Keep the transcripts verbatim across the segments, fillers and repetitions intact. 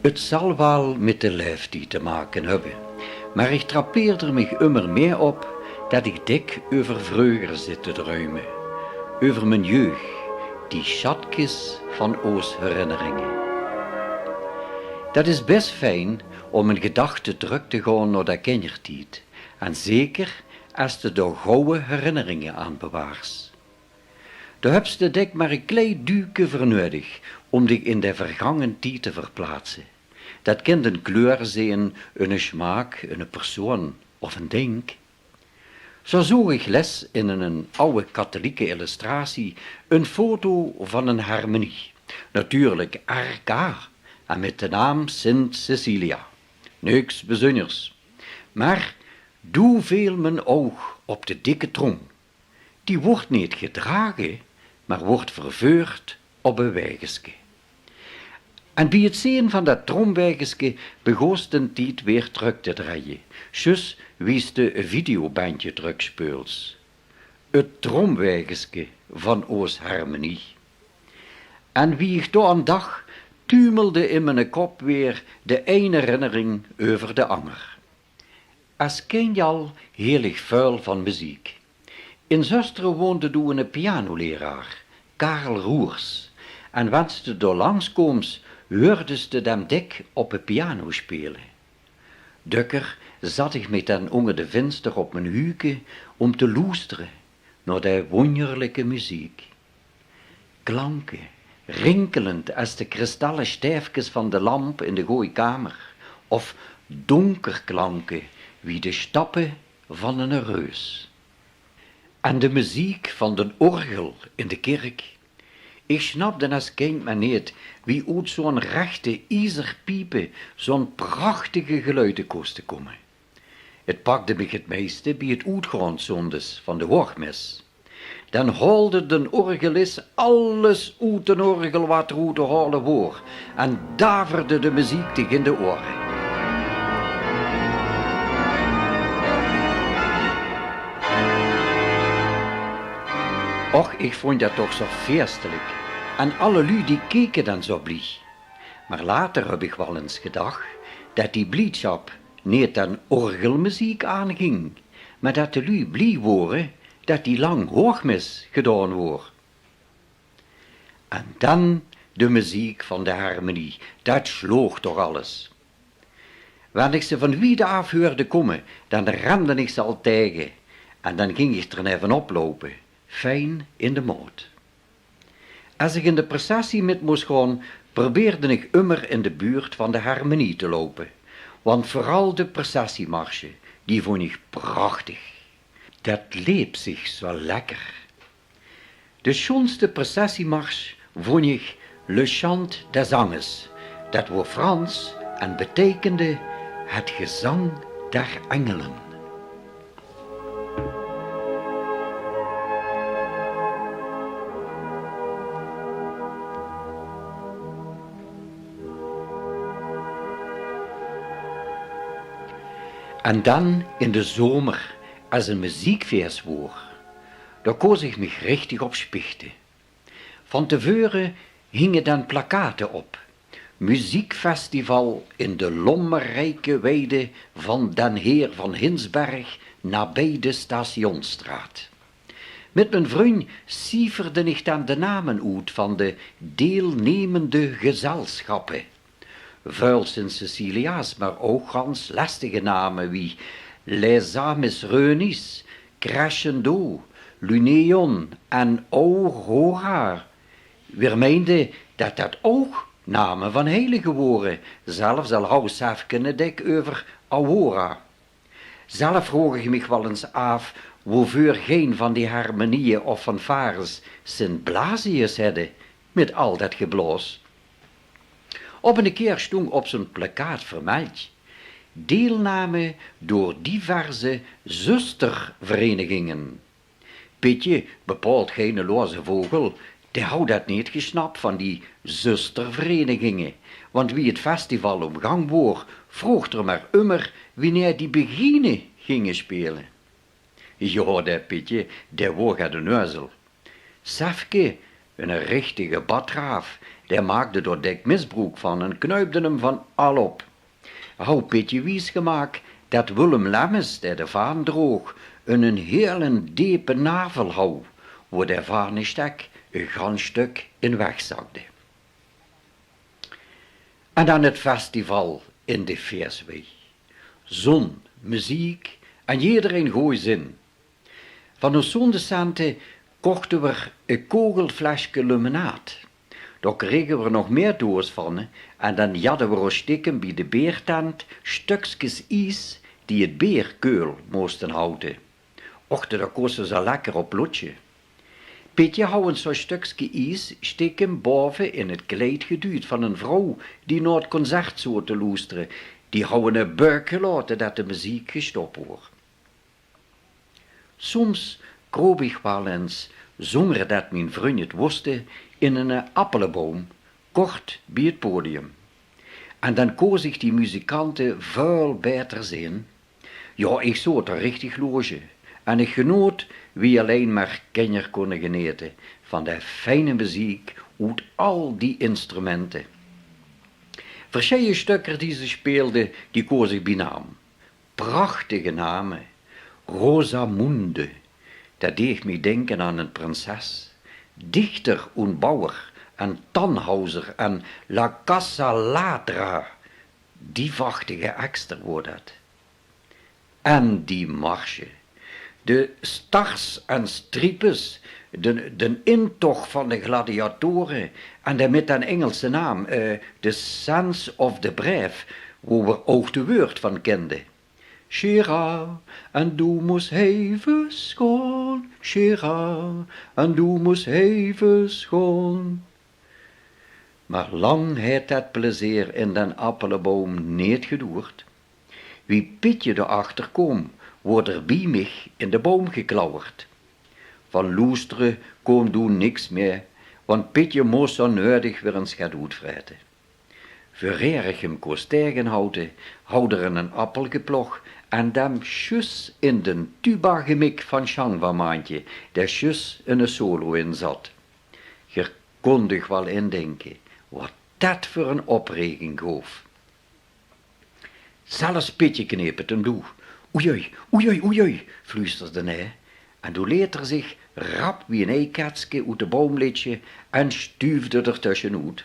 't Zal waal mit de laeftied te make höbbe, mer ich trappeer d'r mich ummer mee op det ich dèk euver vreuger zit te druime. Euver mien jeug, die sjatkis van oos herinneringe. Det is bès fijn óm in gedachte trök te gaon nao dae kinjertied, en zeker es te dao gouwe herinneringe aan bewaars. Dao höbs te dèk mer e klei duuke veur nuuedig óm dich in de vergange tied te verplaatse. Det kint ein kleur zeen, eine smaak, eine persoon of ein dink. Zo zoog ich lès in ein aw kathelieke illustratie ein foto van ein hermenie. Natuurlik R K en mit de naam Sint Cecilia. Niks bezunjers. Mer doe veel mien oug op de dikke trom. Die wuuert neet gedrage, mer wuuert verveurd op e waegeske. En bie 't zeen van det tromwaegeske begós de tied weer trök te drejje, zjus wie s te e videobendje trökspeuls. 't Tromwaegeske van oos hermenie. En wie ich dao aan dach, tumelde in miene kop weer de ein herinnering euver de anger. Es kindj al hiel ich väöl van meziek. In Zöstere woonde doe eine pianoleraar, Karel Roers, en wens te dao langs kooms, heurdes te dem dèk op de piano speule. Dökker zat ich mich dan ónger de vinster op mien huuke óm te loestere nao dae wónjerlike meziek. Klanke, rinkelend es de kristalle sjtaefkes van de lamp in de gooj kamer, of dónker klanke wie de sjtappe van eine reus. En de meziek van d'n orgel in de kirk. Ich sjnapde es kindj mer neet wie oet zo'n rechte iezerpiepe zo'n prachtige geluide kóste kómme. 't Pakde mich 't meiste bie 't oetgaon zóndes van de hoogmis. Dan haolde d'n orgelis alles oet d'n orgel waat d'r oet te haole woor en daverde de meziek dich in de oere. Och, ich vónj det toch zo feestelik. En alle luuj die keke dan zo blie. Mer later höb ich waal ins gedach det die bliedsjap neet aan orgelmeziek aanging, mer det de luuj blie wore det die lang hoogmis gedaon woor. En dan de meziek van de hermenie, det sjloog toch alles. Wen ich ze van wied aaf heurde kómme, dan rende ich ze al taege en dan ging ich d'r neve op loupe, fijn in de maot. Es ich in de persessie mit mós gaon, probeerde ich ummer in de buurt van de hermenie te loupe, want veural de persessiemarsje, die vónj ich prachtig. Det leep zich zo lekker. De sjoonste persessiemarsj vónj ich Le Chant des Anges, det woor Frans en beteikende het gezang der engelen. En dan in de zomer, es e meziekfees woor, dao kós ich mich richtig op spichte. Van te veure hinge dan plakkate op: Muziekfestival in de lommerrijke weide van den heer van Hinsberg, nabij de Stationsstraat. Mit mien vrunj cieferde ich dan de name oet van de deelnemende gezelsjappe. Väöl Sint Cecilia's, mer ouch gans lestige name wie Les Amis Réunis, Crescendo, Luneon en Aurora. Weer meinde det det ouch name van heilige wore, zelfs al hou Sefke 't dèk euver Aurora. Zelf vroog ich mich waal ins aaf woveur gein van die hermenieë of fanfares Sint Blasius hedde, mit al det geblaos. Op 'ne kier sjtóng op zo'n plakkaat vermeldj: deelname door diverse zusterverenigingen. Pietje, bepaald geine loze vogel, dae hou det neet gesjnap van die zusterverenigingen, want wie 't festival óm gank woor, vroog d'r mer ummer wienie die begiene ginge speule. Jao, dae Pietje, dae woor get 'ne neuzel. Sefke, 'ne richtige batraaf, Dae maakde dao dèk misbroek van en knuipde 'm van al op. Haw Pitje wiesgemaak det Willem Lemmes, dae de vaan droog, 'nen hielen depe navel haw, wo de vaan 'ne sjtek e gans sjtök in wegzakde. En dan 't festival in de Veerswei. Zon, meziek en jederein gooj zin. Van ós zóndescente kochte v'r e kogelflesjke lemonaad. Dao krege v'r nog mieë doos van en dan jadde v'r ós sjtekem bie de beertent sjtökskes ies die 't beer keul mooste hawte. Och, dat kós zoe lekker op lótsje. Pitje haw ós zoe sjtökske ies sjtekem bove in 't kleid gedujd van 'n vrouw die nao 't concert zoot te loestere. Die haw 'ne beuk gelaote dat de meziek gestop woor. Soms kroop ich waal ins, zónger dat mien vrunj 't wóste, in 'ne appeleboum, kort bie 't podium. En dan koos ich die muzikante väöl baeter zeen. Jao, ich zoot d'r richtig loge en ich genoot wie allein mer kinjer kónne genete van de fijne meziek oet al die instrumente. Versjeie sjtökker die ze sjpeelde, die koos ich bie naam. Prachtige name. Rosamunde, dat deeg mich dinke aan 'n prinses. Dichter und Bauer en Tannhäuser en La Casa Ladra. Die vachtige ekster woor dat. En die marsje. De Stars en Stripes, den, den intoch van de gladiatore en dae mit den Engelse naam, eh, de Sons of the Brave, wo v'r ouch de wäörd van kende. Sjera, en doe mós heive sjoon, sjera, en doe mós heive sjoon. Mer lang haet dat plezeer in den appeleboum neet gedoerd. Wie Pietje d'r achter koom, woort d'r bie mich in de boum geklauwerd. Van loestere koom doe niks mieë, want Pietje mós zoe neudig weer ins get oetvraete. Veurieer ich 'm kós taegenhaute, haw d'r 'nen appel geplog en dem sjus in den tuba gemik van Sjang van Maantje, dae sjus 'ne solo inzat. Geer kónt uch waal indinke wat dat veur 'n opreging goof. Zelfs Pietje kneep 't 'm doe. Oei, oei, oei, oei, oei, fluusterde hae. En doe leet 'r zich rap wie 'n eiketske oet de boum litsje en stuufde d'r tösjenoet.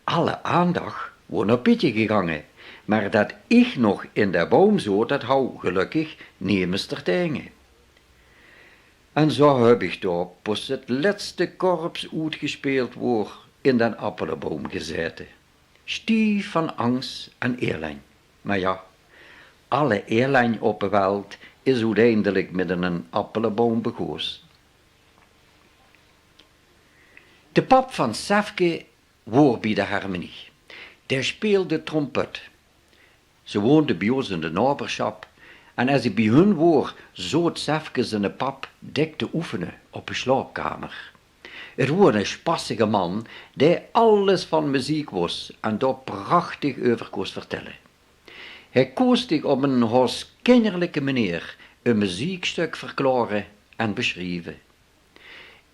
Alle aandach woor nao Pietje gegange, mer dat ich nog in de boum zoot, dat haw gelökkig nemes d'r taenge. En zoe höb ich dao, pos 't lètste korps oetgesjpeeld woor, in den appeleboum gezaete. Sjtief van angs en ellenj. Mer jao, alle ellenj op de welt is oeteindelik mit 'nen appeleboum begós. De pap van Sefke woor bie de hermenie. Dae sjpeelde trompet. Ze woonde bie ós in de naobersjap en es ich bie hun woor, zoot Sefke ziene pap dèk te oefene op de sjlaopkamer. 't Woor 'ne sjpassige man, dae alles van meziek wós en dao prachtig euver kós vertèlle. Hae kós dich op 'n haos kinjerlike meneer e mezieksjtök verklaore en besjrieve.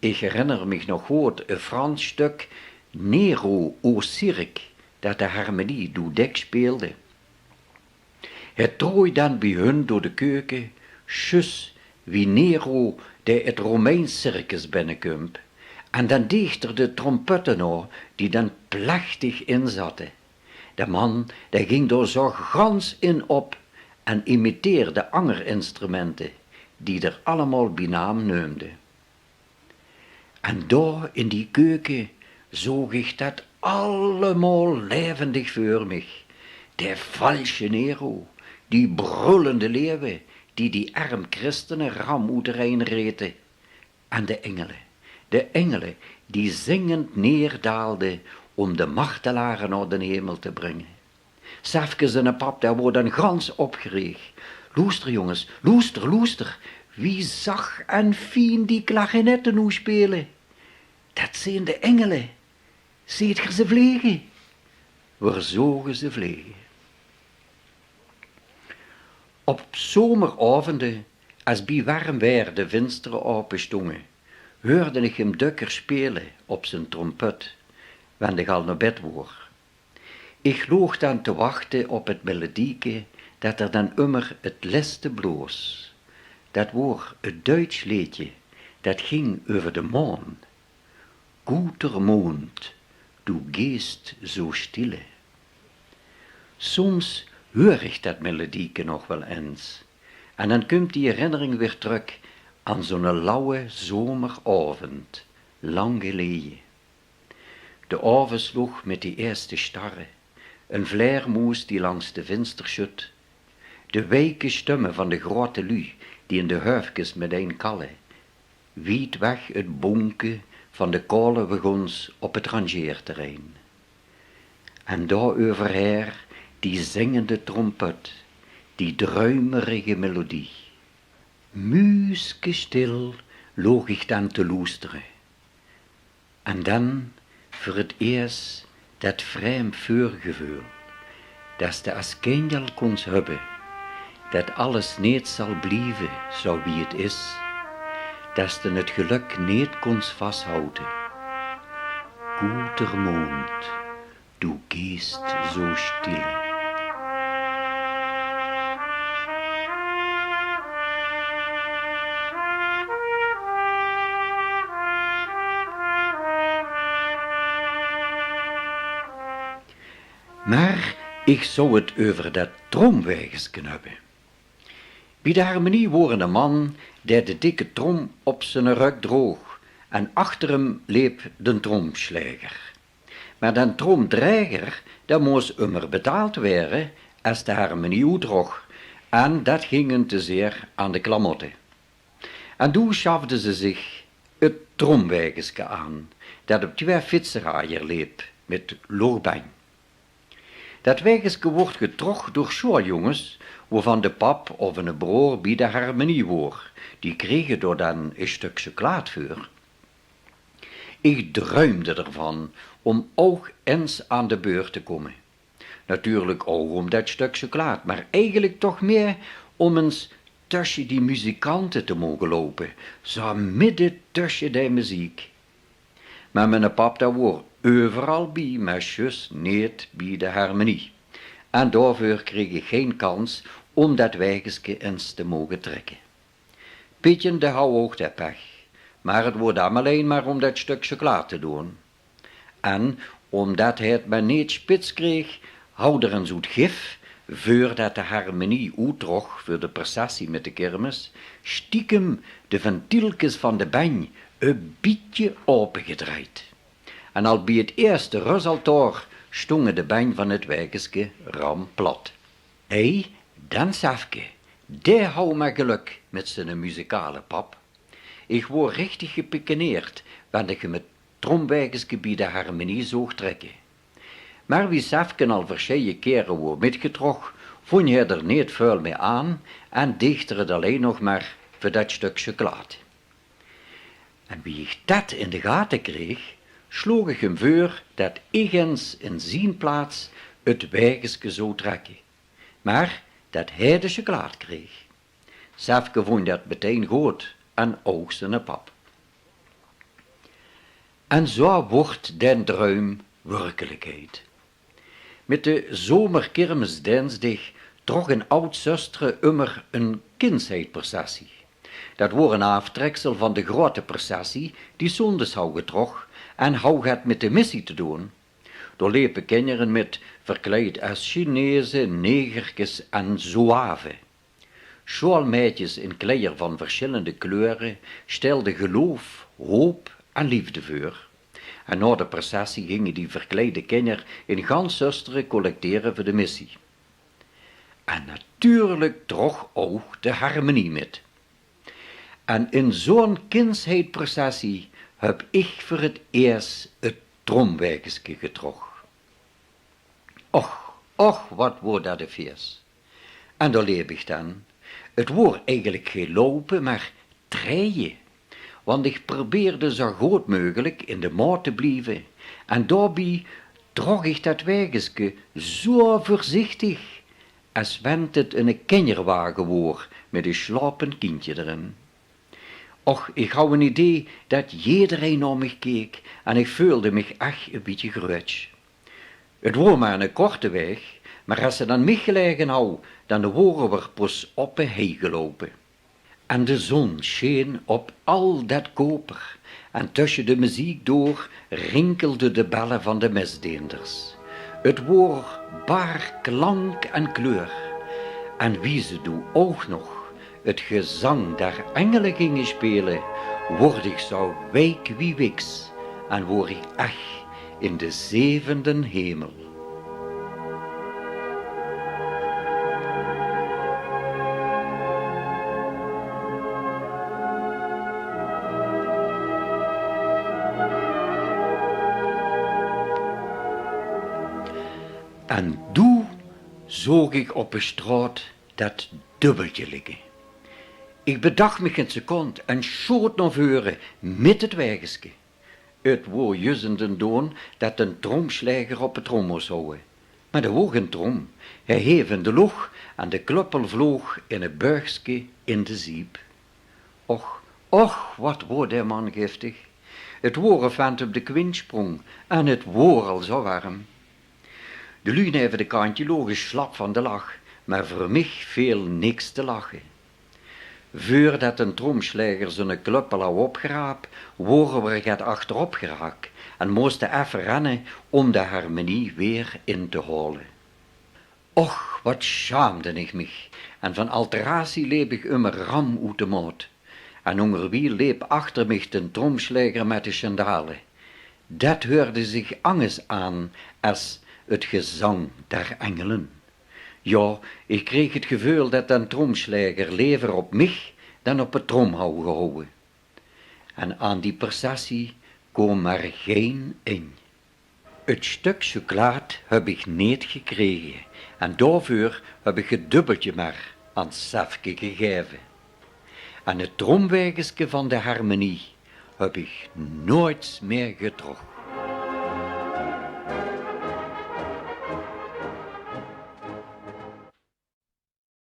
Ich herinner mich nog good e Frans sjtök, Nero au cirque, dat de hermenie doe dèk sjpeelde. Hae trooj dan bie hun door de keuke, sjus wie Nero, dae 't Romeins circus binnekump, en dan deeg 'r de trompette nao, die dan plechtig inzatte. De man, dae ging dao zoe gans in op en imiteerde anger instrumente, die d'r allemaol bie naam neumde. En dao in die keuke zoog ich dat allemaol laevendig veur mich. Dae valsje Nero, die brullende leeuwe, die die erm christene ram oeterein rete, en de engele, de engele die zingend neerdaalde om de martelare nao den hemel te bringe. Sefke ziene pap, dae woor dan gans opgereeg. Loester, jónges, loester, loester. Wie zach en fien die klarinette noe sjpele. Dat zeen de engele. Zeet ger ze vlege? V'r zoge ze vlege. Op zomeraovende, es bie werm waer de vinstere aope sjtónge, heurde ich 'm dökker sjpele op zien trompet. Wen ich al nao bed woor. Ich loog dan te wachte op 't melodieke det er dan ummer 't lèste bloos. Det woor 't Duits leedje, det ging euver de maon. Guter Mond, du gehst so stille. Soms huur ich det melodieke nog waal ins. En dan kump die herinnering weer trök aan zo'ne lauwe zomeraovend, lang geleje. De aove sloog mit die ierste starre, 'n vleermoes die langs de vinster sjöt, de weike stömme van de groeate luuj die in de huifkes mitein kalle, wied weg 't bonke van de kaole wagons op 't rangeerterrein. En dao euverhaer die zingende trompet, die druimerige melodie. Muuskestil loog ich dan te loestere. En dan, veur 't iers, det vreemd veurgeveul, des te es kindj al kóns höbbe, det alles neet zal blieve zo wie 't is, des te 't gelök neet kóns vashaute. Guter Mond, du gehst so stille. Mer ich zou 't euver det tromwaegeske höbbe. Bie de harmonie woor 'ne man dae de dikke trom op ziene rök droog en achter 'm leep de tromsjlaeger. Mer den tromdraeger, dae mós ummer betaald waere es de harmonie oettrok, en det ging 'm te zeer aan de klamotte. En doe sjafde ze zich 't tromwaegeske aan, det op twieë fietserajer leep mit loog benj. Det waegeske woort getrok door sjoealjonges, wovan de pap of 'ne broor bie de harmonie woor. Die krege dao den e stök sjoklaat veur. Ich druimde d'rvan óm ouch ins aan de beurt te kómme. Natuurlik ouch óm det stök sjoklaat, mer eigelik toch mieë óm ins tösje die muzikante te moge loupe, zo midde tösje de meziek. Mer miene pap, dae woor euveral bie, mer zjus neet bie de harmonie. En daoveur kreeg ich gein kans óm det waegeske ins te moge trèkke. Pietje, dae hou ouch de pech, mer 't woor 'm allein mer óm det stök sjoklaat te doon. En ómdet hae 't mer neet spits kreeg, hou d'r ins oet gif, veurdet de harmonie oettrok veur de persessie mit de kirmes, stiekem de ventielkes van de benj e bietje aopegedrejd. En al bie 't ierste rusaltaor stónge de benj van 't waegeske ram plat. Hé, den Sefke, dae hou mer gelök mit ziene muzikale pap. Ich woor richtig gepikineerd wen ich 'm 't tromwaegeske bie de harmonie zoog trèkke. Mer wie Sefke al versjeie kiere woor mitgetrok, vónj hae d'r neet väöl mieë aan en deeg d'r 't allein nog mer veur det stök sjoklaat. En wie ich det in de gate kreeg, sloog ich 'm veur det ich ins in zien plaats 't waegeske zou trèkke, mer det hae de sjoklaat kreeg. Sefke vónj det metein good en ouch ziene pap. En zo woort den druim wirkelikheid. Mit de zomerkirmesdinsdig trok in Oud-Zöstere ummer 'n kindsheidprocessie. Det woor 'n aaftreksel van de groeate processie die zóndigs hou getrok en hou get mit de missie te doon. Dao lepe kinjer mit, verkleid es Chineze, negerkes en zouave. Sjoealmaedjes in kleier van versjillende kleure sjtelde geloof, hoop en leefde veur. En nao de processie ginge die verkleide kinjer in gans Zöstere collectere veur de missie. En natuurlik trok ouch de harmonie mit. En in zo'n kindsheidprocessie höb ich veur 't iers 't tromwaegeske getrok. Och, och, wat woor det e fies. En dao leep ich den. 't Woor eigelik gei loupe, mer treie. Want ich probeerde zo good meugelik in de maot te blieve. En daobie trok ich det waegeske zo veurzichtig, es wen 't 'ne kinjerwage woor mit e sjlaopend kindje d'rin. Och, ich haw ein idee det jederein nao mich keek en ich veulde mich ech ein bietje gruuetsj. 't Woor mer eine korte waeg, mer es 't aan mich gelaege haw, dan wore v'r pas op de hei geloupe. En de zon sjeen op al det koper en tösje de meziek door rinkelde de belle van de mesdeenders. 't Woor bar klank en kleur. En wie ze doe ouch nog 't Gezang der Engele ginge sjpele, woort ich zo wiek wie wiks en woor ich ech in de zevende hemel. En doe zoog ich op de sjtraot det dubbeltje ligke. Ich bedach mich gein second en sjoot nao veure mit 't waegeske. 't Woor zjus in den doon det den tromsjlaeger op de trom mós houwe. Mer d'r woor gein trom. Hae heef in de loch en de kluppel vloog in e buigske in de ziep. Och, och, waat woor dae man giftig. 't Woor of vent op de kwintsjprong en 't woor al zo werm. De luuj neve de kantje loge sjlap van de lach, mer veur mich veel niks te lache. Veurdet den tromsjlaeger ziene kluppel haw opgeraap, wore v'r get achterop geraak en móste effe renne óm de harmonie weer in te haole. Och, waat sjaamde ich mich en van alteratie leep ich ummer ram oet de maot. En óngerwiel leep achter mich den tromsjlaeger mit de sjandale. Det heurde zich angers aan es 't Gezang der Engele. Jao, ich kreeg 't geveul det den tromsjlaeger lever op mich dan op de trom haw gehouwe. En aan die persessie koom mer gein inj. 't Sjtök sjoklaat höb ich neet gekrege en daoveur höb ich 't dubbeltje mer aan Sefke gegaeve. En 't tromwaegeske van de harmonie höb ich noeits mee getrok.